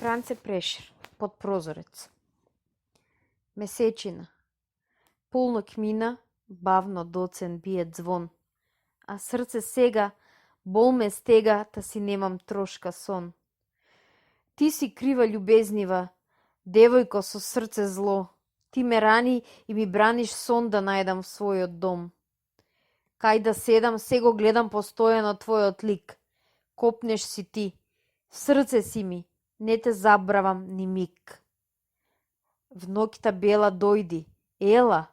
Франце Прешер, под прозорец. Месечина. Полнок мина, бавно доцен бие звон. А срце сега, бол ме стега, та си немам трошка сон. Ти си крива љубезнива, девојко со срце зло. Ти ме рани и ми браниш сон да најдам својот дом. Кај да седам, сега гледам постојано твојот лик. Копнеш си ти, срце си ми, не те забравам ни миг. В ноќта бела дојди, ела,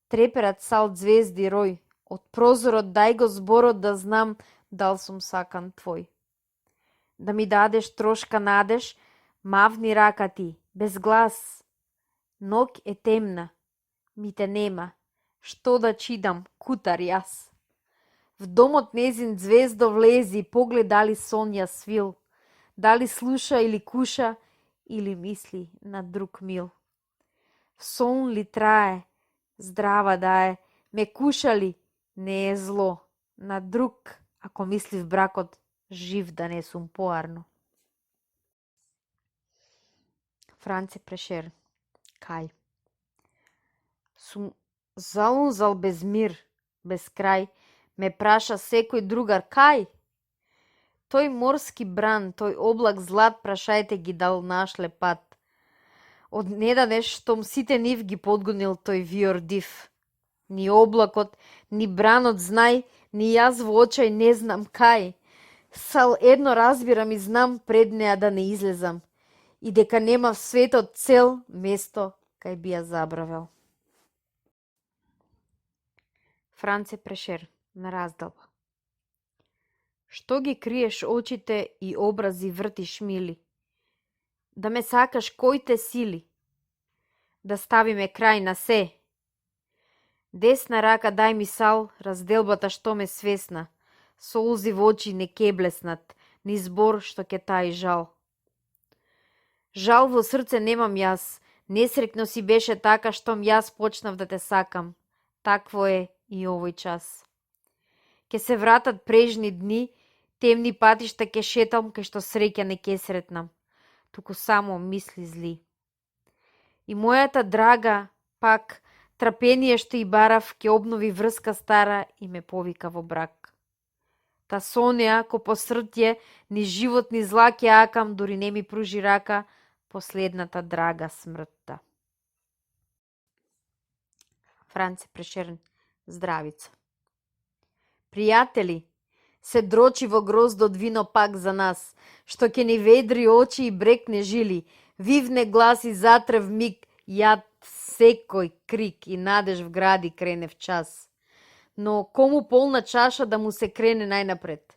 треперат сал звезди рој, од прозорот дај го зборот да знам дал сум сакан твој. Да ми дадеш трошка надеж, мавни рака ти, без глас. Ноќ е темна, ми те нема, што да чидам, кутар јас. В домот незин звездо влези, поглед дали сон ја свил, дали слуша или куша, или мисли на друг мил. Сон ли трае, здрава да е, ме куша ли, не е зло, на друг, ако мисли в бракот, жив да не сум поарно. Франце Прешер, кај? Сум заунзал без мир, без крај, ме праша секој другар, кај? Тој морски бран, тој облак злат, прашајте ги дал нашле пат. Од недадеш, штом сите нив ги подгонил тој виор див. Ни облакот, ни бранот знај, ни јас во очај не знам кај. Сал едно разбирам и знам пред неа да не излезам, и дека нема в светот цел место кај би ја забравел. Франце Прешер, на раздалба. Што ги криеш очите и образи вртиш мили? Да ме сакаш кој те сили? Да ставиме крај на се? Десна рака дај ми сал, разделбата што ме свесна, солзи во очи не ке блеснат, ни збор што ке тај жал. Жал во срце немам јас, несрекно си беше така штом јас почнав да те сакам. Такво е и овој час. Ке се вратат прежни дни, темни патишта ке шетам, кај што среќа не ке сретнам, туку само мисли зли. И мојата драга, пак, трапение што и барав, ке обнови врска стара и ме повика во брак. Та со неа, ко посртје, ни живот ни зла ке акам, дури не ми пружи рака, последната драга смртта. Франце Прешер, здравица. Пријатели, се дрочи во гроздот вино пак за нас, што ќе ни ведри очи и брекне жили, вивне глас и затрев миг, јад секој крик и надеж в гради крене в час. Но кому полна чаша да му се крене најнапред?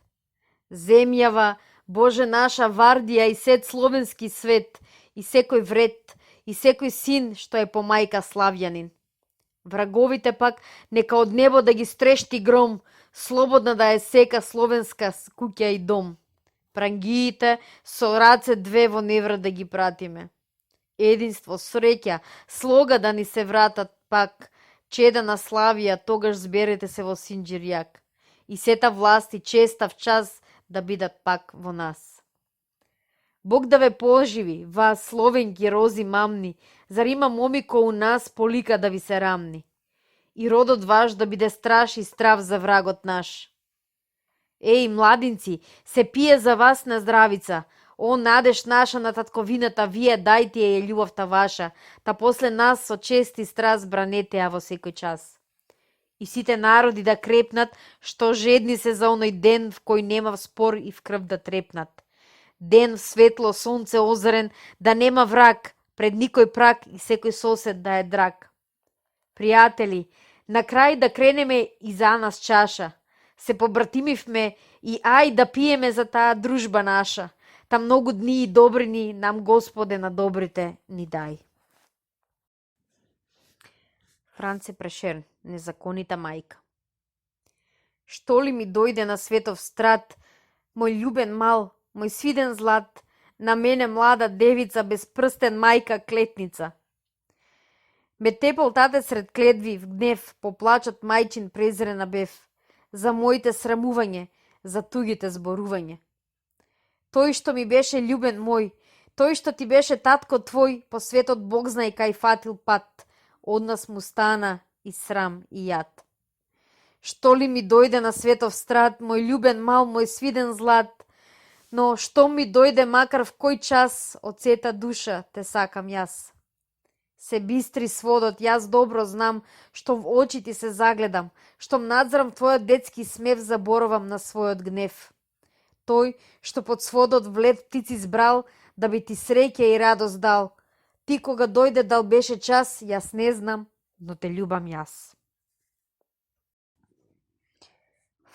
Земјава, Боже наша Вардија и сет словенски свет, и секој вред, и секој син што е по мајка славјанин. Враговите пак нека од небо да ги стрешти гром, слободна да е сека словенска куќа и дом. Прангиите со раце две во невра да ги пратиме. Единство, среќа, слога да ни се вратат пак, чеда на славија, тогаш зберете се во Синџирјак. И сета власт и честав час да бидат пак во нас. Бог да ве поживи, вас, словенки, рози мамни, зар има моми кој у нас полика да ви се рамни? И родот ваш да биде страш и страв за врагот наш. Еј, младинци, се пие за вас на здравица. О, надеж наша на татковината, вие дајте ја љубовта ваша, та после нас со чест и страст бранете ја во секој час. И сите народи да крепнат, што жедни се за оној ден в кој нема спор и в крв да трепнат. Ден в светло сонце озарен, да нема враг, пред никој прак и секој сосед да е драг. Пријатели, на крај да кренеме и за нас чаша. Се побратимивме и ај да пиеме за таа дружба наша. Та многу дни и добрини нам Господе на добрите ни дај. Франце Прешер, незаконита мајка. Што ли ми дојде на светов страт, мој љубен мал, мој свиден злат, на мене млада девица, без прстен мајка клетница. Ме тепал тате сред кледви, в гнев, поплачат мајчин презрена бев, за моите срамување, за тугите зборување. Тој што ми беше љубен мој, Тој што ти беше татко твој, по светот Бог знае кај фатил пат, од нас му стана и срам и јад. Што ли ми дојде на светов страт, мој љубен мал, мој свиден злат, но што ми дојде макар в кој час, од сета душа те сакам јас. Се бистри сводот, јас добро знам, што в очи ти се загледам, штом надзрам твојот детски смев, заборовам на својот гнев. Тој, што под сводот в лед птици збрал, да би ти среќа и радост дал. Ти кога дојде дал беше час, јас не знам, но те љубам јас.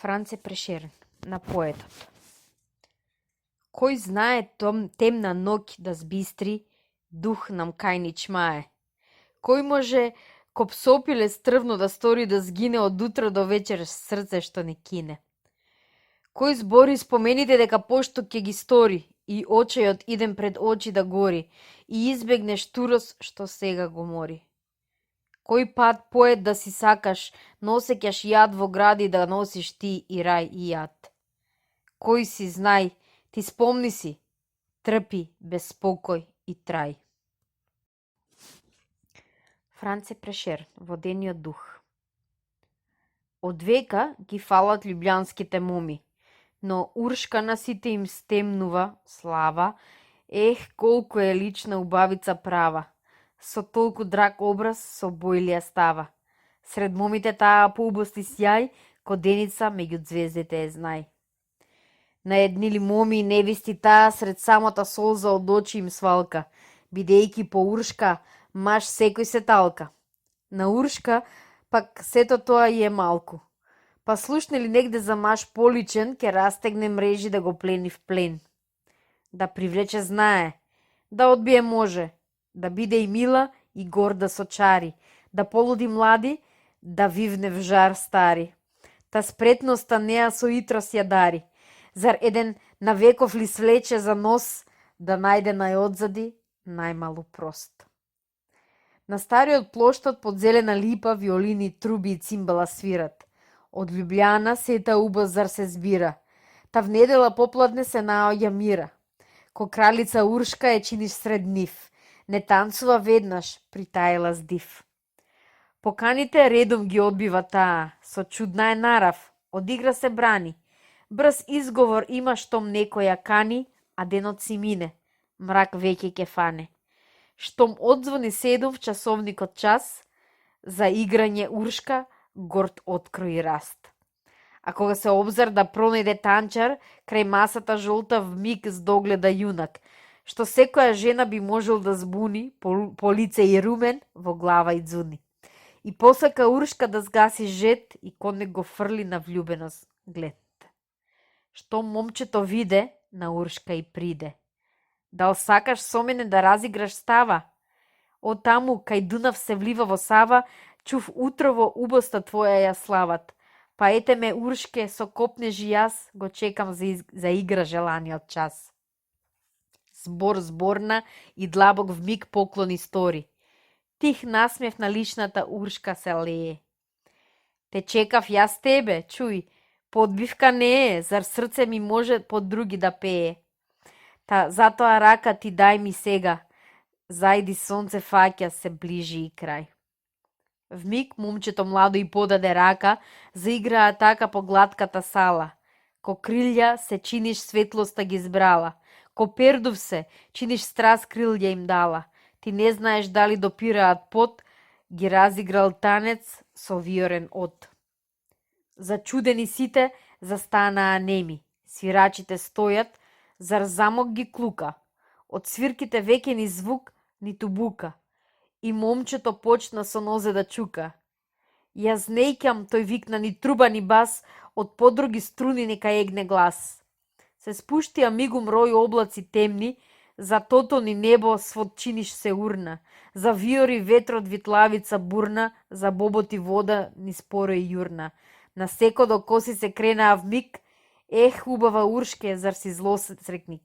Франце Прешерн, на поетот. Кој знае темна ноќ да збистри, дух нам кај ни чмае. Кој може ко псопиле стрвно да стори да згине од утро до вечер срце што не кине. Кој збори спомените дека пошто ќе ги стори и очејот идем пред очи да гори и избегне штурос што сега го мори. Кој пат поет да си сакаш, носеќаш јад во гради да носиш ти и рај и јад. Кој си знај, ти спомни си, трпи без спокој и трај. Франце Прешерн, Водениот дух. Од века ги фалат љубљанските моми, но Уршка на сите им стемнува слава, колку е лична убавица права, со толку драг образ, со бојлија става. Сред момите таа по убости сјај, ко деница меѓу звездите е знај. На едни ли моми и невисти таа, сред самата солза од очи им свалка, бидејќи по Уршка маж секој се талка. На Уршка пак сето тоа и е малку. Па слушне ли негде за маж поличен, ке растегне мрежи да го плени в плен. Да привлече знае, да одбие може, да биде и мила и горда со чари, да полуди млади, да вивне в жар стари. Та спретноста неа со итрос ја дари. Зар еден на веков ли свлече за нос, да најде најодзади најмалу прост. На стариот плоштот под зелена липа виолини, труби и цимбала свират. Од Љубљана сета убост зар се збира. Та в недела попладне се наоѓа мира. Ко кралица Уршка е чиниш сред нив. Не танцува веднаш, притаила с див. Поканите редом ги одбива таа, со чудна е нарав, одигра се брани. Брз изговор има штом некој ја кани, а денот си мине, мрак веќе ке фане. Штом одзвони 7 часовникот час, за играње Уршка горд открои раст. А кога се обзар да пронајде танчар, крај масата жолта в миг здогледа јунак, што секоја жена би можел да збуни, по лице и румен, во глава и дзуни. И посака Уршка да сгаси жет и кон него фрли на влюбеност глед. Што момчето виде, на Уршка и приде. Дал сакаш со мене да разиграш става? О таму, кај Дунав се влива во Сава, чув утрово убоста твоја ја слават. Па ете ме, Уршке, со копнежи јас, го чекам за игра желаниот час. Збор зборна и длабок в миг поклони стори. Тих насмев на личната Уршка се лее. Те чекав јас тебе, чуј, подбивка не е, зар срце ми може под други да пее. Та затоа рака ти дај ми сега, зајди сонце фаќа се ближи и крај. В миг момчето младо и подаде рака, заиграа така по глатката сала. Ко крилја се чиниш светлоста ги збрала, ко пердув се чиниш страст крилја им дала. Ти не знаеш дали допираат пот, ги разиграл танец со виорен од. Зачудени сите застанаа неми, свирачите стојат, зар замок ги клука, од свирките веќе ни звук, ниту бука. И момчето почна со нозе да чука. Јас неќам, тој викна, ни труба ни бас, од подруги струни нека егне глас. Се спуштија мигум рој облаци темни, за тото ни небо свод чиниш се урна, за виори ветрот витлавица бурна, за боботи вода ни споро и јурна. На секодо коси се кренаа в миг, убава Уршке, зар си злосрекник.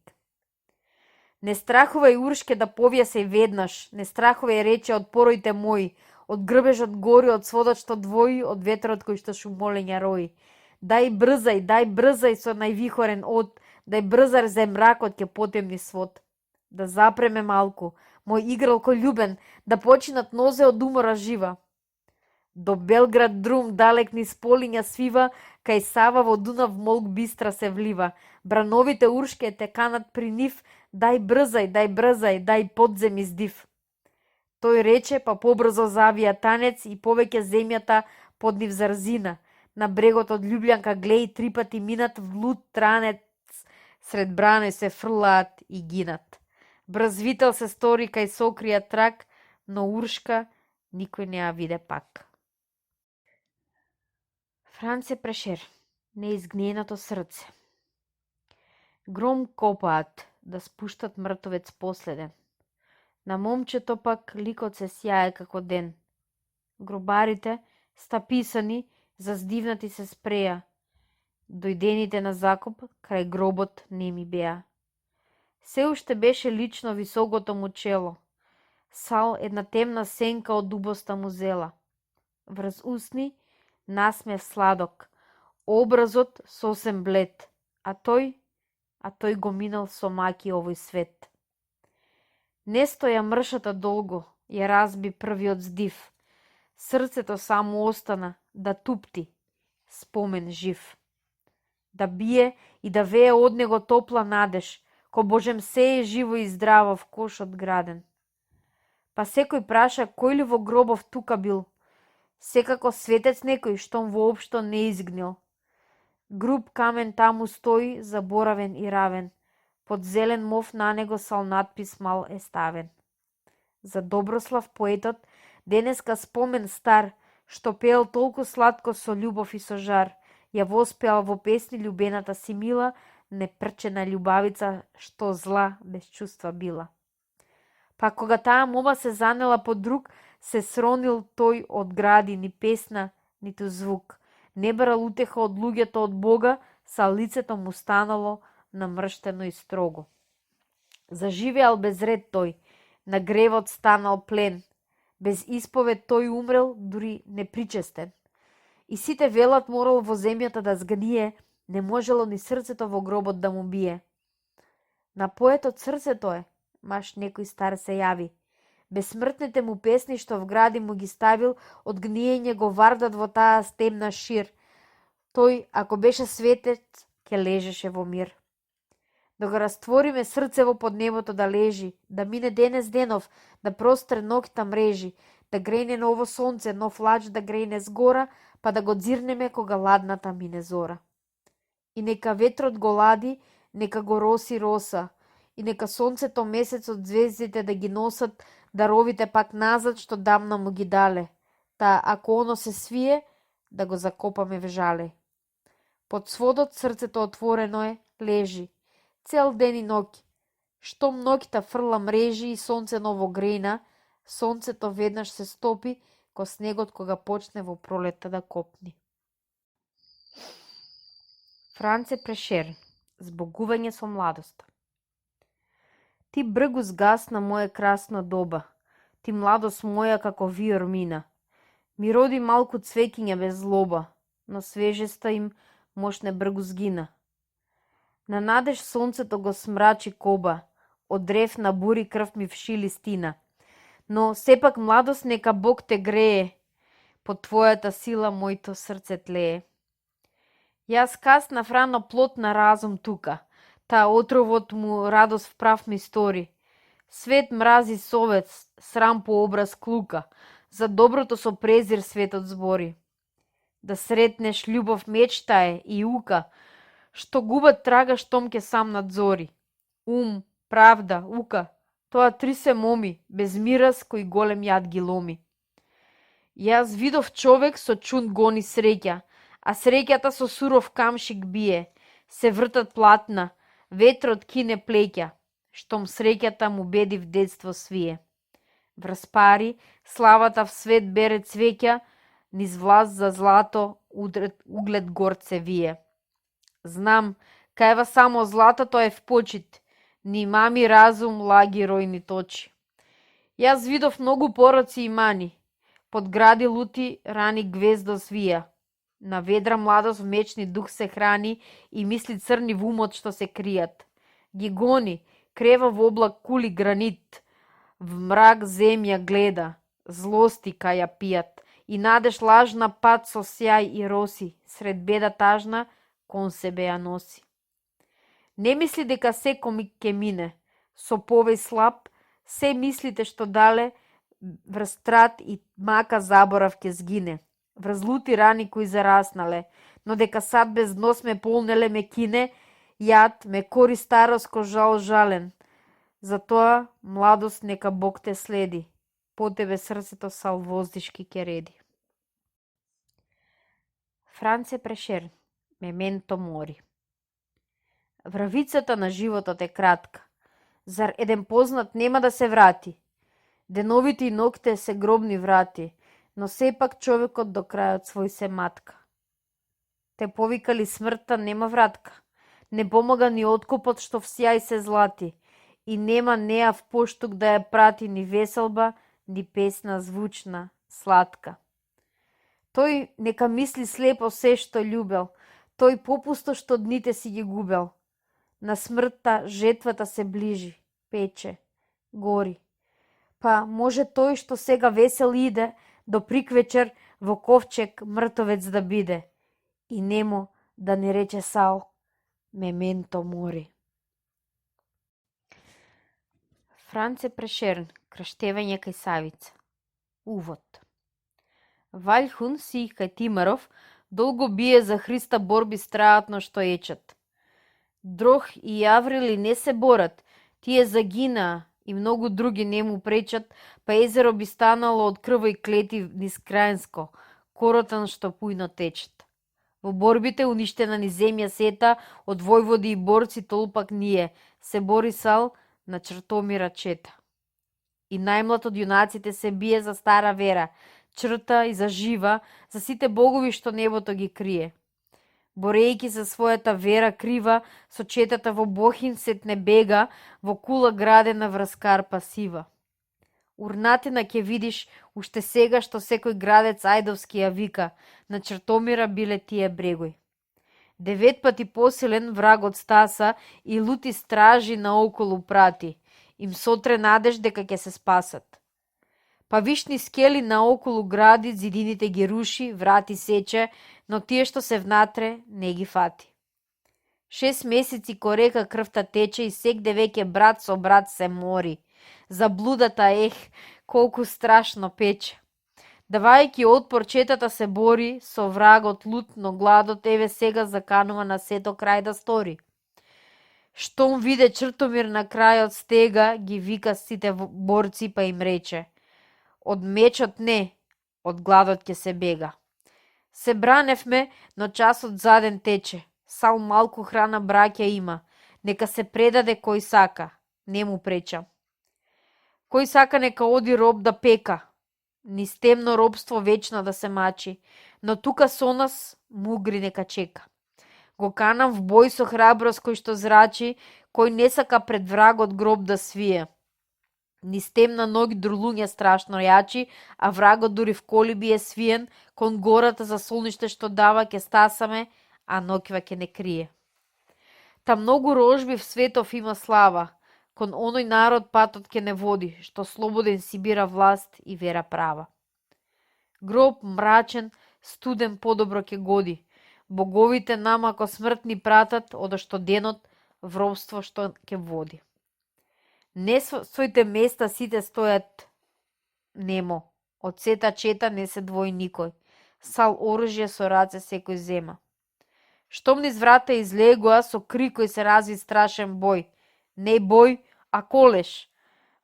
Не страхувај, Уршке, да повјасе веднаш, не страхувај рече од пороите мои, од грбежот гори, од сводот што двои, од ветрот кој што шумолења рои. Дај брзај со највихорен од, дај брзар зе мракот ќе потемни свод. да запреме малку, мој игралко љубен, да починат нозе од умора жива. До Белград друм далек низ полиња свива, кај Сава во Дунав молк бистра се влива. Брановите уршке те канат при нив, дај брзај, дај подзем издив. Тој рече, па побрзо завија танец и повеќе земјата под нив зарзина. На брегот од Љубљанка глеј 3 пати минат влуд транец, сред бране се фрлаат и гинат. Брз вител се стори кај Сокрија трак, но Уршка никој не ја виде пак. Франце Прешер, неизгненото срце. Гром копаат, да спуштат мртовец последен. На момчето пак ликот се сјае како ден. Гробарите, стаписани, заздивнати се спреја. Дојдените на закоп, крај гробот неми беа. Се уште беше лично високото му чело. Сал една темна сенка од дубоста му зела. Врз усни, насмев сладок, образот сосем блед, а тој го минал со маки овој свет. Не стоја мршата долго, ја разби првиот здив. Срцето само остана да тупти, спомен жив. Да бие и да вее од него топла надеж, ко Божем се е живо и здраво в кошот граден. Па секој праша кој ли во гробов тука бил, секако светец некој штом воопшто не изгнил. Груб камен таму стои, заборавен и равен, под зелен мов на него сал надпис мал е ставен. За Доброслав поетот денеска спомен стар, што пеел толку сладко со љубов и со жар, ја воспеал во песни љубената си мила, непрчена љубавица, што зла без чувства била. Па кога таа мома се занела под друг, се сронил тој од гради, ни песна, ниту звук. Не барал утеха од луѓето од Бога, са лицето му станало намрштено и строго. Заживеал без ред тој, на гревот станал плен, без исповед тој умрел, дури непричестен. И сите велат морал во земјата да згние, не можело ни срцето во гробот да му бие. На поетот срцето е, маш некој стар се јави. Безсмртните му песни што в гради му ги ставил, од гниење го вардат во таа стемна шир. Тој, ако беше светец, ке лежеше во мир. Да го раствориме срцево под небото да лежи, да мине денес денов, да простре ноќта мрежи, да грене ново сонце, нов лач да грене згора, па да го дзирнеме кога ладната мине зора. И нека ветрот го лади, нека го роси роса, и нека сонцето, месецот, звездите да ги носат даровите пак назад што дамна му ги дале, та ако оно се свие, да го закопаме в жале. Под сводот срцето отворено е, лежи, цел ден и ноќ. Штом ноќта фрла мрежи и сонце ново грена, сонцето веднаш се стопи ко снегот кога почне во пролетта да копни. Франце Прешер, збогување со младоста. Ти бргу згасна моје красно доба, ти младост моја како виор мина. Ми роди малку цвекиња без злоба, но свежеста им мошне бргу згина. На надеж сонцето го смрачи коба, од древ на бури крв ми вшили стина. Но сепак младост нека Бог те грее, под твојата сила моето срце тлее. Јас каснав рано плод на разум тука, та отровот му радост вправ ми стори. Свет мрази совец, срам по образ клука, за доброто со презир светот збори. Да сретнеш љубов мечта е и ука, што губат трага штом ке сам надзори. Ум, правда, ука, тоа три се моми, без мирас кој голем јад ги ломи. Јас видов човек со чун гони среќа, а среќата со суров камшик бие, се вртат платна, ветрот кине плеќа, штом среќата му беди в детство свие. Врз пари, славата в свет бере цвеќа, низ власт за злато углед горд се вие. Знам, каева само златото е в почит, ни мами разум лаги ројни точи. Јас видов многу пороци и мани, под гради лути рани гвездо свија. На ведра младост мечни дух се храни и мисли црни в умот што се кријат. Ги гони, Крева в облак кули гранит, в мрак земја гледа, злости кај ја пијат, и надеж лажна пат со сјај и роси, сред беда тажна, кон себе ја носи. Не мисли дека секој ќе мине, со повеј слаб, се мислите што дале, врз страт и мака заборав ќе сгине, врз лути рани кои зараснале, но дека сад без нос ме полнеле ме кине, јад ме кори старост ко жал жален. Затоа, младост нека Бог те следи, по тебе срцето сал воздишки ке реди. Франце Прешерн, Мементо мори. Вравицата на животот е кратка. Зар еден познат нема да се врати? Деновите и ноќте се гробни врати, но сепак човекот до крајот свој се матка. Те повикали смртта нема вратка, не помага ни откупот што в сјај се злати, и нема неав поштук да ја прати ни веселба, ни песна звучна, сладка. Тој нека мисли слепо се што љубел, тој попусто што дните си ги губел. На смртта жетвата се ближи, пече, гори. Па може тој што сега весел иде, до приквечер во ковчег мртовец да биде, и немо да не рече сал, Мементо мори. Франце Прешерн, Крштевање кај Савица. Увод. Ваљхун си кај Тимаров долго бие за Христа борби страатно што ечат. Дрох и Јаврили не се борат, тие загинаа и многу други не му пречат, па езеро би станало од крво и клети низ Крајнско, коротан што пујно течат. Во борбите уништена ни земја сета, од војводи и борци толпак ние, се бори сал на Чртомира чета. И најмлад од јунаците се бие за стара вера, чрта и за жива, за сите богови што небото ги крие. Борејќи за својата вера крива, со четата во Бохин сетне бега, во кула градена врз Карпа сива. Урнатина ќе видиш уште сега што секој градец ајдовски ја вика, на Чртомира биле тие брегој. 9 пати посилен враг од Стаса и лути стражи наоколу прати, им сотре надеж дека ќе се спасат. Па вишни скели наоколу гради, зидините ги руши, врати сече, но тие што се внатре не ги фати. 6 месеци ко река крвта тече и секде веќе брат со брат се мори. Заблудата колку страшно пече. Давајќи отпор четата се бори, со врагот лут, но гладот еве сега заканува на сето крај да стори. Штом виде Чртомир на крајот стега, ги вика сите борци па им рече: од мечот не, од гладот ќе се бега. Се браневме, но часот заден тече. Сал малку храна браќа има, нека се предаде кој сака, не му пречам. Кој сака нека оди роб да пека, низ темно робство вечно да се мачи, но тука со нас мугри нека чека. Го канам в бој со храброст кој што зрачи, кој не сака пред врагот гроб да свие. Низ темна ноќ друлуња страшно јачи, а врагот дури в колиби е свиен, кон гората за солниште што дава ке стасаме, а ноќва ке не крие. Та многу рожби в светов има слава, кон оној народ патот ке не води, што слободен си бира власт и вера права. Гроб мрачен, студен подобро ке годи, боговите нама ако смрт ни пратат, одошто денот в робство што ке води. Не своите места сите стојат немо, од сета чета не се двои никој, сал оружје со раце секој зема. Штом низ врата излегоа, со крикој се разви страшен бој, не бој, а колеш.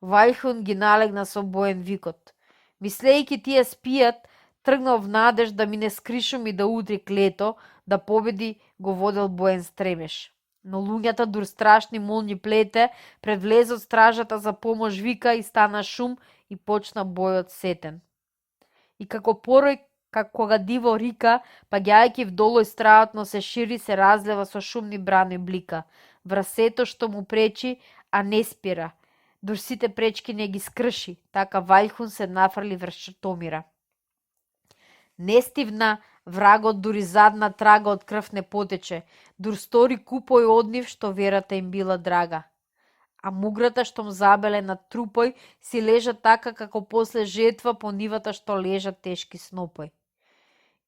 Ваљхун ги налегна со боен викот. Мислејќи тие спијат, тргнал в надеж да мине скришум и да удри клето, да победи го водел боен стремеш. Но луѓата дур страшни молњи плете, пред влезот стражата за помош вика и стана шум и почна бојот сетен. И како порој, кога диво рика, паѓајќи в долој страатно се шири, се разлева со шумни брани блика, врз сето што му пречи, а не спира. Дур сите пречки не ги скрши, така Ваљхун се нафрли врз Чртомира. Не стивна врагот, дури задна трага од крв не потече, дур стори купој од нив што верата им била драга. а муграта штом забеле на трупој си лежа така како после жетва по нивата што лежат тешки снопој.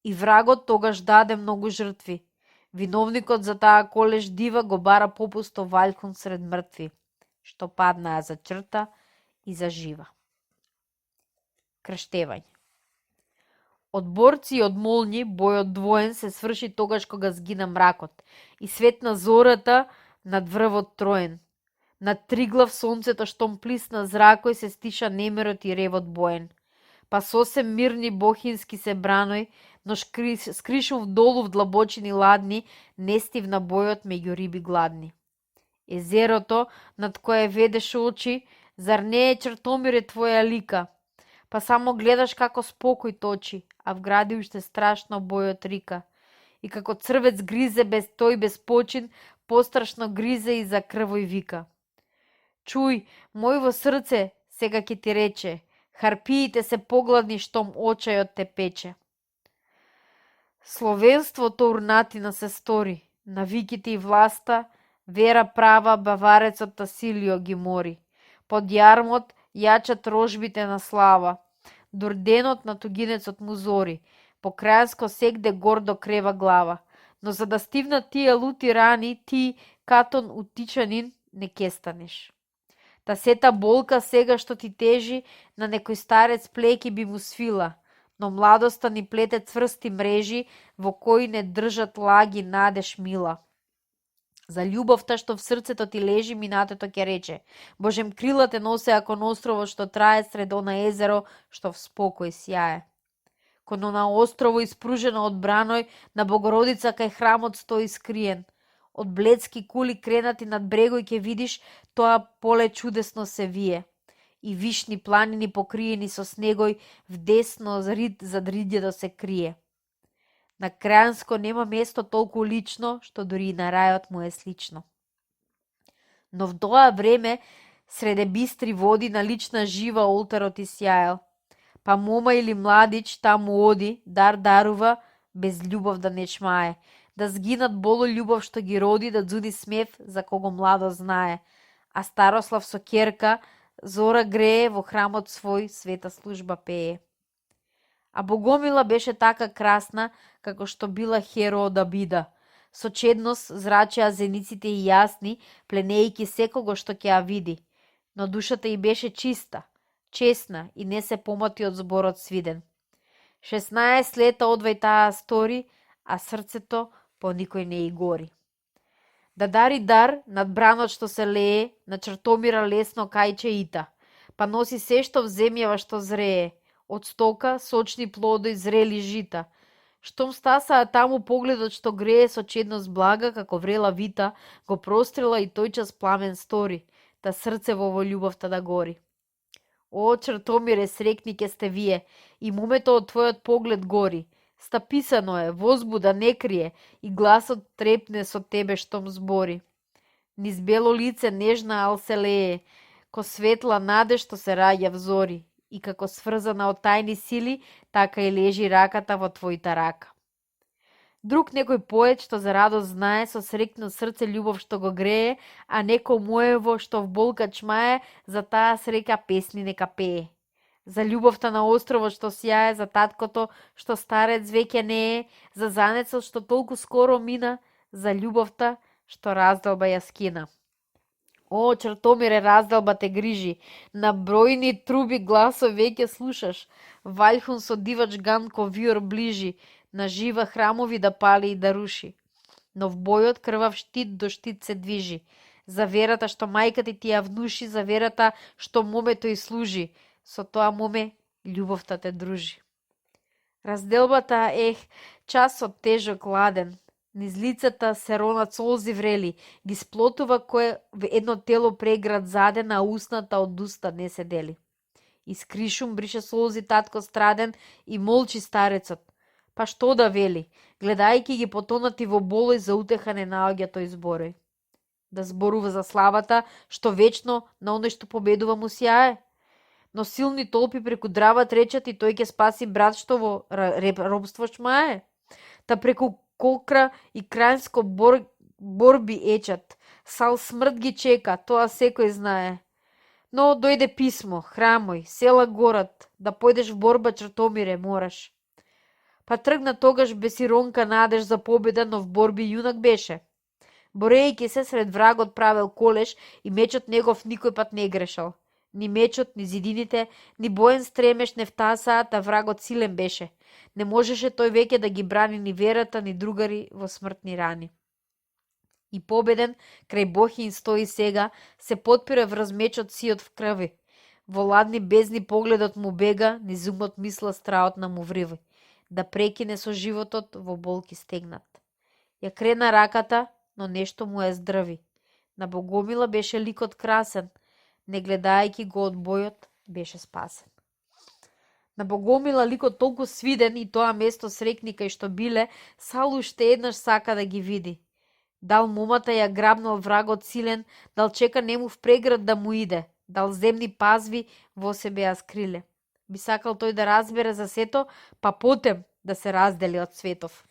И врагот тогаш даде многу жртви. Виновникот за таа колеш дива го бара попусто Валјхун сред мртви, што паднаа за черта и за жива. Крштевање. Од борци и од молњи бојот двоен се сврши тогаш кога згина мракот и светна зората над врвот троен. Над Триглав сонцето штом плисна зракој се стиша немирот и ревот боен. Па сосем мирни бохински се браној, но скришув долу в длабочини ладни, не стивна бојот меѓу риби гладни. Езерото, над кое ведеш очи, зар не е Чртомире твоја лика? Па само гледаш како спокој точи, а в гради уште страшно бојот рика. И како црвец гризе без тој без почин, пострашно гризе и за крвој вика. Чуј, мојво срце, сега ќе ти рече, харпиите се погладни штом очајот те пече. Словенството урнатина се стори, на виките и власта, вера права баварецот Тасилио ги мори. Под јармот јачат рожбите на слава, дурденот на тугинецот му зори, по крајанско сегде гордо крева глава, но за да стивнат тие лути рани, ти, Катон утичанин, не кестанеш. Та сета болка сега што ти тежи, на некој старец плеки би му свила, но младоста ни плете цврсти мрежи, во кои не држат лаги надеж мила. За љубовта што в срцето ти лежи, минатото ќе рече, Божем крила те носеа кон островот што трае сред она езеро што в спокој сјае. Кон она острово испружено од браној, на Богородица кај храмот стои скриен. Од бледски кули кренати над брегој ќе видиш, тоа поле чудесно се вие. И вишни планини покриени со снегој, вдесно рид зад ридјето се крие. На Крајанско нема место толку лично, што дури и на рајот му е слично. Но в тоа време, среде бистри води, на лична жива олтарот и сјаел. Па мома или младич таму оди, дар дарува, без љубов да не чмае, да згинат боло љубов што ги роди, да дзуди смев за кого младо знае, а Старослав со керка, зора грее, во храмот свој света служба пее. А Богомила беше така красна, како што била Херо од Абида. Со чедност зрачеа зениците и јасни, пленејки секого што ќе ја види. Но душата й беше чиста, честна и не се помоти од зборот свиден. 16 лета одвај таа стори, а срцето по никој не и гори. Да дари дар над бранот што се лее, на Чртомира лесно кајче ита, па носи се што в земјава што зрее, од стока, сочни плодој, зрели жита. Штом стасаа таму погледот што грее со чедност блага, како врела вита, го прострела и тој час пламен стори, та срце во љубовта да гори. О, Чртомире, срекни ке сте вие, и момето од твојот поглед гори. Стаписано е, возбуда не крие, и гласот трепне со тебе штом збори. Низ бело лице нежна ал се лее, ко светла наде што се раѓа в зори, и како сврзана од тајни сили, така и лежи раката во твојта рака. Друг некој поет што за радост знае, со срекно срце љубов што го грее, а неко моево што в болка чмае, за таа срека песни нека пее. За љубовта на островот што сјае, за таткото што старец веќе не е, за занецот што толку скоро мина, за љубовта што раздолба ја скина. О, Чртомире, раздолба те грижи, на бројни труби гласов веќе слушаш, Валјхун со дивач ган ко виор ближи, на жива храмови да пали и да руши. Но в бојот крвав штит до штит се движи, за верата што мајка ти ја внуши, за верата што момето и служи, со тоа моме љубовта те дружи. Разделбата, часот тежок ладен, низ лицата се ронат солзи врели, ги сплотува кое в едно тело преград заден, а устната од уста не се дели. Искришум брише солзи татко страден и молчи старецот. Па што да вели, гледајќи ги потонати во болој, за утеха не наоѓа тој зборој. Да зборува за славата, што вечно на оној што победува му сјае. Но силни толпи преку Драват речат и тој ќе спаси брат што во робство чмае. Та преку Колкра и Крајнско борби ечат, Сал смрт ги чека, тоа секој знае. Но дојде писмо, храмој, села город, да појдеш в борба, Чртомире, мораш. Па тргна тогаш бесиронка надеж за победа, но в борби јунак беше. Борејќи се сред врагот правел колеш и мечот негов никој пат не грешал. Ни мечот, ни зидините, ни боен стремеш не втасаат, а врагот силен беше. Не можеше тој веќе да ги брани ни верата, ни другари во смртни рани. И победен, крај Бохин стои сега, се подпира врз мечот сиот в крви. Во ладни бездни погледот му бега, низ умот мисла страот на му вриви. Да прекине со животот во болки стегнат. Ја крена раката, но нешто му е здрви. На Богомила беше ликот красен, не гледајќи го од бојот, беше спасен. На Богомила ликот толку свиден и тоа место срекни кај што биле, Сал уште еднаш сака да ги види. Дал момата ја грабнал врагот силен, дал чека немув преград да му иде, дал земни пазви во себе ја скриле. Би сакал тој да разбере за сето, па потем да се раздели од светов.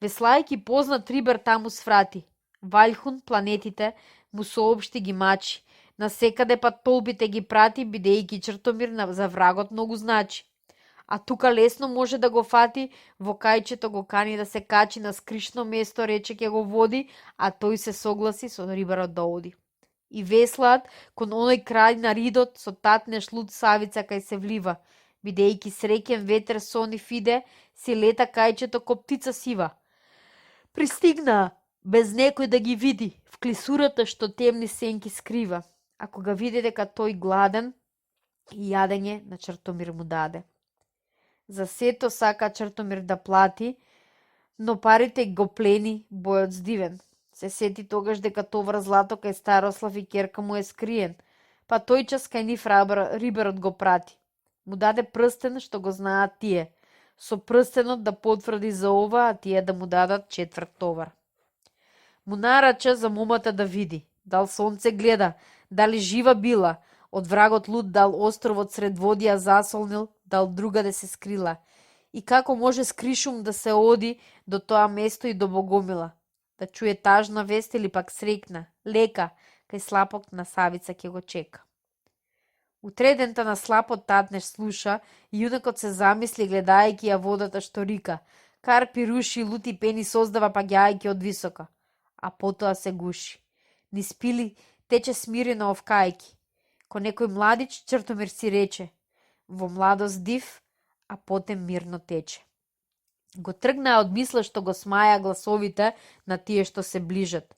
Веслајќи познат рибар таму сврати. Ваљхун планетите му соопшти ги мачи. Насекаде па толбите ги прати, бидејќи Чртомир за врагот многу значи. А тука лесно може да го фати, во кајчето го кани да се качи на скришно место, рече ќе го води, а тој се согласи со рибарот да оди. И веслаат кон оној крај на ридот со татнеш луд савица кај се влива, бидејќи среќен ветер со нив иде, си лета кајчето ко птица сива. Пристигнаа, без некој да ги види, в клисурата што темни сенки скрива, а кога види дека тој гладен, и јадење на Чртомир му даде. За сето сака Чртомир да плати, но парите го плени бојот здивен. Се сети тогаш дека товар злато кај Старослав и керка му е скриен, па тој час кај нив рибарот го прати. Му даде прстен што го знаат тие, со прстенот да потврди за ова, а тие да му дадат четврт товар. Му нарача за момата да види, дал сонце гледа, дали жива била, од врагот луд дал островот сред водија засолнил, дал другаде се скрила. И како може скришум да се оди до тоа место и до Богомила, да чуе тажна вест или пак срекна, лека, кај слапот на Савица ќе го чека. Утредента на слапот татнеш слуша, и јунакот се замисли гледајќи ја водата што рика, карпи руши, лути пени создава паѓајќи од висока, а потоа се гуши. Низ пили тече смирено овкајки. Ко некој младич Чртомир си рече, во младост див, а потем мирно тече. Го тргнаа од мисла што го смаја гласовите на тие што се ближат.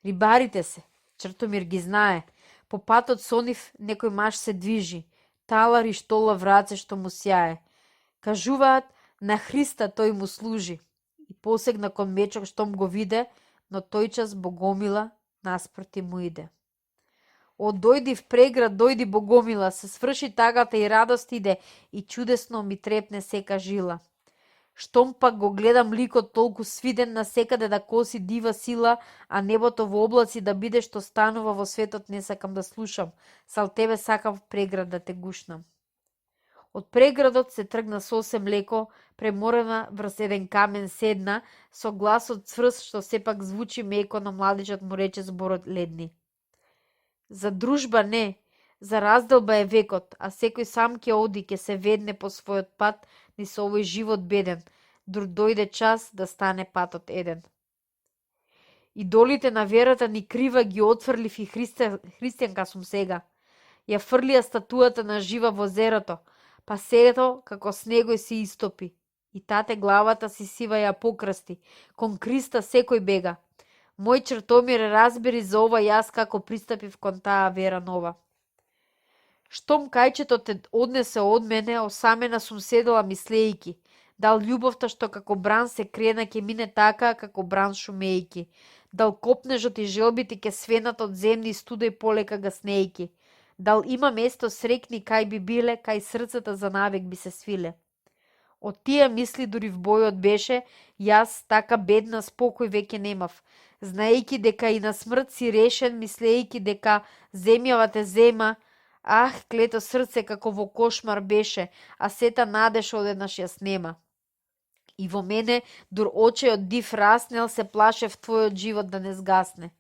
Рибарите се, Чртомир ги знае. По патот со нив некој маж се движи, талар и штола враце што му сјае. Кажуваат, на Христа тој му служи. И посегна кон мечок штом го виде, но тој час Богомила наспроти му иде. О, дојди в преград, дојди Богомила, се сврши тагата и радост иде, и чудесно ми трепне сека жила. Штом пак го гледам ликот толку свиден насекаде да коси дива сила, а небото во облаци да биде што станува во светот, не сакам да слушам, сал тебе сакам в преград да те гушнам. Од преградот се тргна сосем леко, преморена врз еден камен седна, со гласот цврст што сепак звучи меко, на младичот му рече зборот ледни. За дружба не, за разделба е векот, а секој сам ќе оди, ќе се ведне по својот пат низ овој живот беден, дур дојде час да стане патот еден. Идолите на верата ни крива ги отфрлив и христијанка сум сега. Ја фрлија статуата на жива во зерото, па сето како снегој се истопи. И тате главата си сива ја покрасти, кон Христа секој бега. Мој Чртомир разбери за ова јас како пристапив кон таа вера нова. Штом кајчето те однесе од мене, осамена сум седела мислејки, дал љубовта што како бран се крена ќе мине така, како бран шумејки, дал копнежот и желбите ќе свенат од земни студој полека гаснејки, дал има место срекни кај би биле, кај срцата за навек би се свиле. Од тие мисли дури в бојот беше, јас така бедна спокој веќе немав, знаејќи дека и на смрт си решен, мислејќи дека земјава те зема. Ах, клето срце како во кошмар беше, а сета надеж одеднаш ја снема. И во мене, дур очеот див раснел, се плашев твојот живот да не сгасне.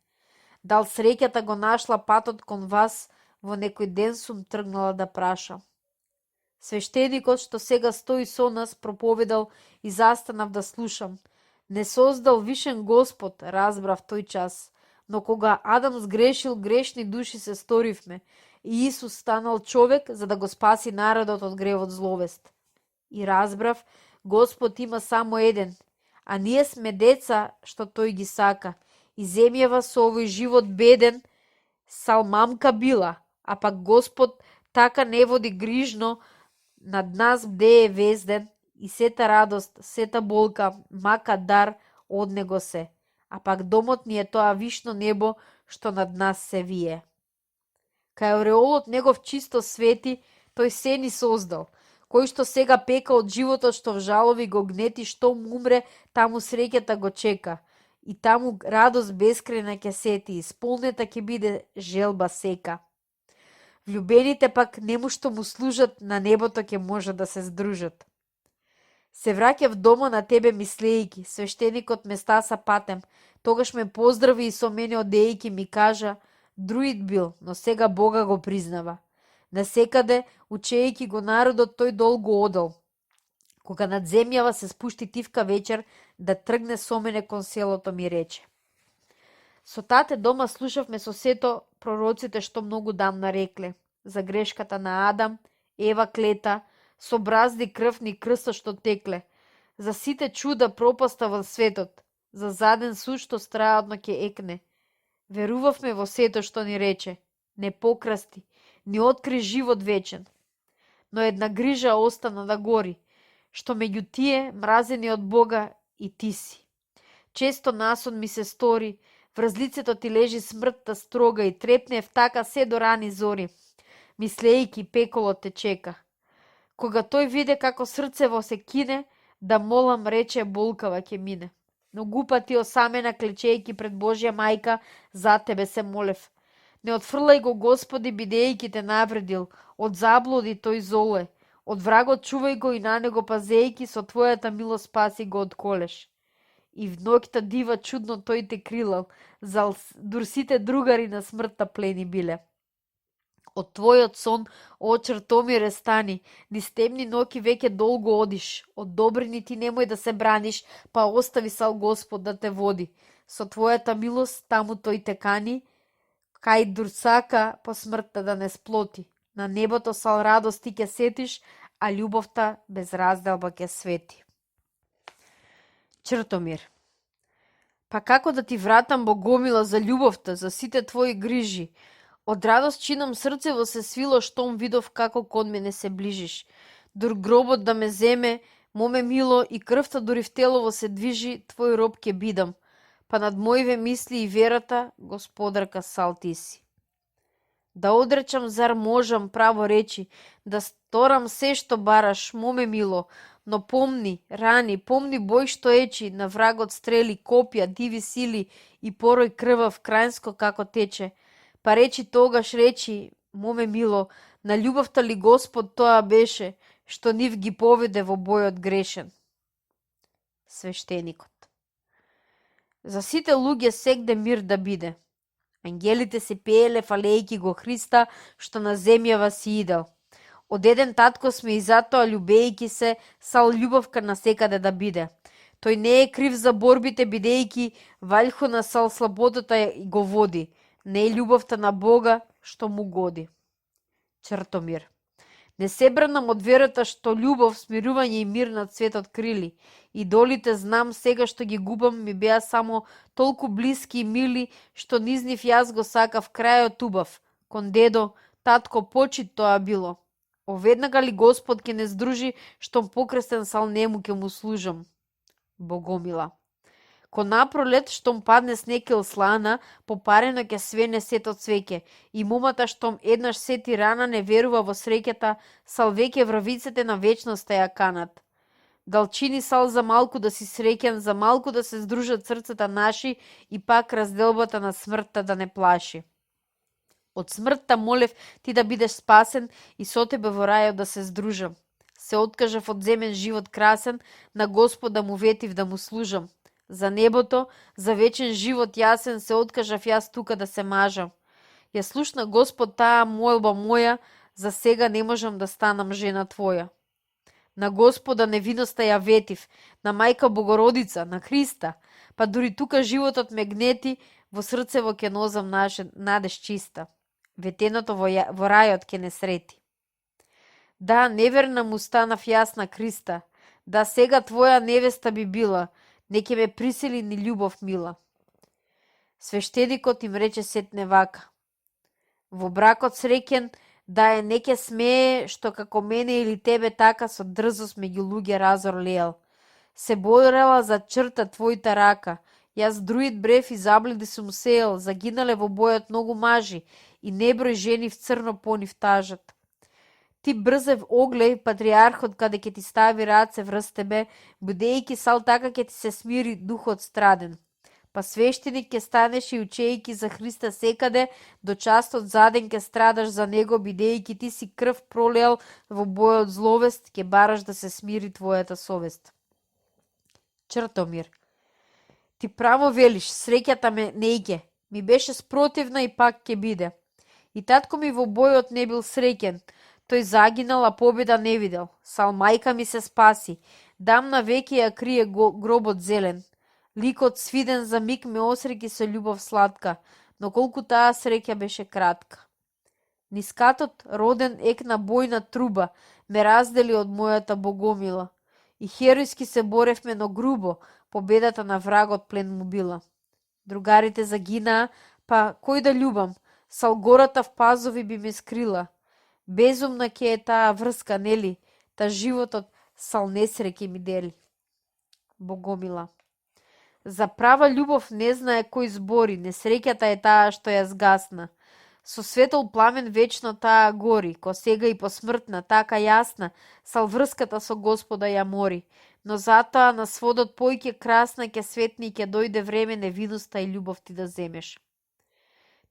Дал среќата го нашла патот кон вас, во некој ден сум тргнала да прашам. Свештеникот што сега стои со нас проповедал и застанав да слушам. Не создал вишен Господ, разбрав тој час, но кога Адам сгрешил, грешни души се сторивме, и Исус станал човек за да го спаси народот од гревот зловест. И разбрав, Господ има само еден, а ние сме деца што тој ги сака, и земјава со овој живот беден, салмамка била, а пак Господ така не води грижно над нас бдее везден, и сета радост, сета болка, мака дар од него се, а пак домот ни е тоа вишно небо што над нас се вие. Кај ореолот негов чисто свети, тој се ни создал, кој што сега пека од животот што вжалови го гнети, што му умре, таму среќата го чека, и таму радост бескрајна ќе сети, исполнета ќе биде желба сека. Влюбените пак нему што му служат, на небото ќе може да се здружат. Се враќав дома на тебе мислејки, свештеникот ме стаса патем, тогаш ме поздрави и со мене одејки ми кажа, друид бил, но сега Бога го признава. Насекаде, учејки го народот, тој долго одел. Кога над земјава се спушти тивка вечер, да тргне со мене кон селото ми рече. Со тате дома слушавме со сето пророците што многу дамна рекле, за грешката на Адам, Ева клета, со бразди крвни крстот што текле, за сите чуда пропаста во светот, за заден суд што страодно ќе екне. Верувавме во сето што ни рече, не покрасти, ни откри живот вечен. Но една грижа остана да гори, што меѓу тие мразени од Бога и ти си. Често насон ми се стори, врз лицето ти лежи смртта строга и трепнев така се до рани зори, мислејки пеколот те чека. Кога тој виде како срцево се кине, да молам рече болкава ќе мине. Но гупати осамена клечејки пред Божја мајка, за тебе се молев. Не отфрлај го Господи, бидејќи те навредил, од заблуди тој золе, од врагот чувај го и на него пазејки, со твојата милост спаси го од колеш. И в ноќта дива чудно тој те крилал, дур сите другари на смртта плени биле. Од твојот сон, о Чртомире, стани, низ темни ноки веќе долго одиш, од добрини ти немој да се браниш, па остави сал Господ да те води. Со твојата милост таму тој те кани, кај дур сака по смртта да не сплоти. На небото сал радост ти ќе сетиш, а љубовта без разделба ќе свети. Чртомир. Па како да ти вратам, Богомила, за љубовта, за сите твои грижи? Од радост чином срцево се свило штом видов како кон мене се ближиш. Дур гробот да ме земе, моме мило, и крвта дури в телово се движи, твој роб ке бидам. Па над моиве мисли и верата, Господарка сал ти си. Да одречам, зар можам, право речи, да сторам се што бараш, моме мило, но помни, рани, помни бој што ечи, на врагот стрели, копја, диви сили и порој крвав крајнско како тече. Па речи тогаш, речи, моме мило, на љубовта ли Господ тоа беше, што нив ги поведе во бојот грешен? Свештеникот. За сите луѓе сегде мир да биде. Ангелите се пееле фалејки го Христа, што на земјава си идел. Од еден татко сме и затоа љубејки се, сал љубовка на секаде да биде. Тој не е крив за борбите, бидејќи валјхо на сал слаботата го води. Не е љубовта на Бога што му годи. Чртомир. Не се бранам од верата што љубов, смирување и мир над светот крили. Идолите знам сега што ги губам ми беа само толку блиски и мили, што низ нив јас го сакав крајот убав. Кон дедо, татко, почит тоа било. Оведнага ли Господ ке не здружи, штом покрестен сал нему ке му служам? Богомила. Кон напролет, штом падне снег ил слана, попарено ќе свене сето цвеќе, и момата штом еднаш сети рана не верува во среќата, сал веќе вравиците на вечноста ја канат. Далчини сал за малку да си среќен, за малку да се здружат срцата наши и пак разделбата на смртта да не плаши. Од смртта молев ти да бидеш спасен и со тебе во рајот да се здружам. Се откажав од земен живот красен, на Господа му ветив да му служам. За небото, за вечен живот јасен се откажав јас тука да се мажам. Ја слушна Господ таа молба моја, за сега не можам да станам жена твоја. На Господа невиноста ја ветив, на Мајка Богородица, на Христа, па дури тука животот ме гнети, во срцево ке нозам надеж чиста. Ветеното во рајот ке не срети. Да, неверна му станав јас на Христа, да сега твоја невеста би била, не ке ме присили ни љубов мила. Свештеникот им рече сетне вака: во бракот среќен, да е не ке смее, што како мене или тебе така со дрзост меѓу луѓе разор леел. Се борела за черта твојта рака, јас друид брев и забледи сум сеел, загинале во бојот многу мажи и неброј жени в црно по нив тажат. Ти брзев оглеј патриархот каде ќе ти стави раце врз тебе, будејќи сал така ќе ти се смири духот страден. Па свештеник ќе станеш и учејќи за Христа секаде, до частот заден ќе страдаш за него, бидејќи ти си крв пролеал во бојот зловест, ќе бараш да се смири твојата совест. Чртомир, ти право велиш, среќата ме неќе, ми беше спротивна и пак ќе биде. И татко ми во бојот не бил среќен, тој загинал, а победа не видел. Сал мајка ми се спаси, дам на веќе ја крие гробот зелен. Ликот свиден за миг ме осреќи со љубов сладка, но колку таа среќа беше кратка. Нискатот роден екна бојна труба ме раздели од мојата Богомила. И херојски се боревме, но грубо, победата на врагот плен му била. Другарите загинаа, па кој да љубам, сал гората в пазови би ме скрила. Безумна ке е таа врска, нели, та животот сал несреќи ми дели. Богомила. За права љубов не знае кој збори, несреќата е таа што ја згасна. Со светол пламен вечно таа гори, ко сега и посмртна, така јасна, сал врската со Господа ја мори. Но затоа на сводот појќе красна ке светни ке дојде време невиноста и љубов ти да земеш.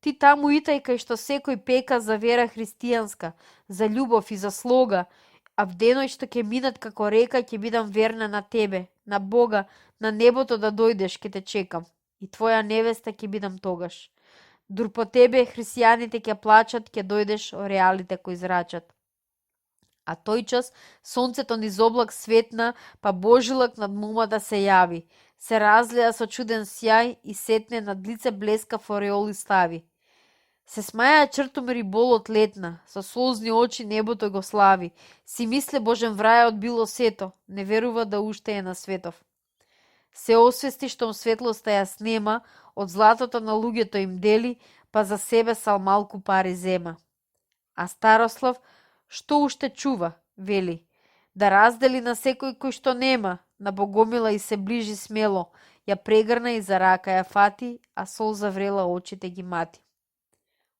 Ти таму итај кај што секој пека за вера христијанска, за љубов и за слога, а в деној што ќе минат како река ќе бидам верна на тебе, на Бога, на небото да дојдеш, ке те чекам. И твоја невеста ќе бидам тогаш. Дур по тебе христијаните ќе плачат, ќе дојдеш ореалите кои зрачат. А тој час сонцето низ облак светна, па Божилак над момата се јави. Се разлеа со чуден сјај и сетне над лице блескав ореоли стави. Се смаја Чртомир и болот летна, со солзни очи небото го слави. Си мисле Божен врајот било сето, не верува да уште е на светов. Се освести штом светлоста ја снема, од златото на луѓето им дели, па за себе сал малку пари зема. А Старослав, што уште чува, вели, да раздели на секој кој што нема, на Богомила и се ближи смело, ја прегрна и за рака ја фати, а сол заврела очите ги мати.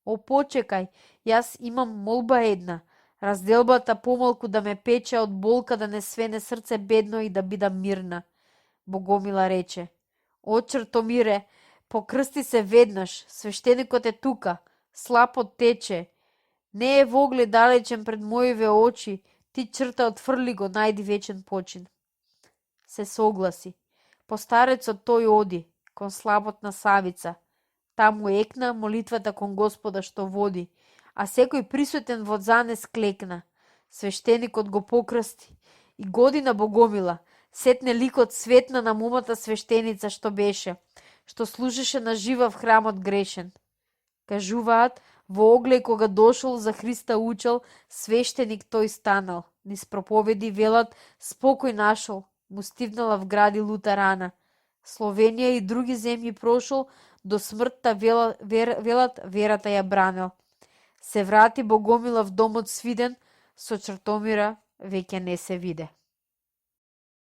О, почекај, јас имам молба една, разделбата помалку да ме пече од болка, да не свене срце бедно и да бидам мирна. Богомила рече: О, Чртомире, покрсти се веднаш, свештеникот е тука, слапот тече, не е во оглед далечен пред мојиве очи, ти Чрта отфрли го, најди вечен почин. Се согласи. По старецот тој оди, кон слаботна Савица. Таму екна молитвата кон Господа што води, а секој присутен во занес клекна. Свештеникот го покрсти и година Богомила, сетне ликот светна на момата свештеница што беше, што служеше на жива в храмот грешен. Кажуваат, во оглеј кога дошол за Христа учел, свештеник тој станал, низ проповеди велат, спокој нашол, му стивнала в гради лута рана. Словенија и други земји прошол, до смртта велат верата ја бранел. Се врати Богомила в домот свиден, со Чртомира веќе не се виде.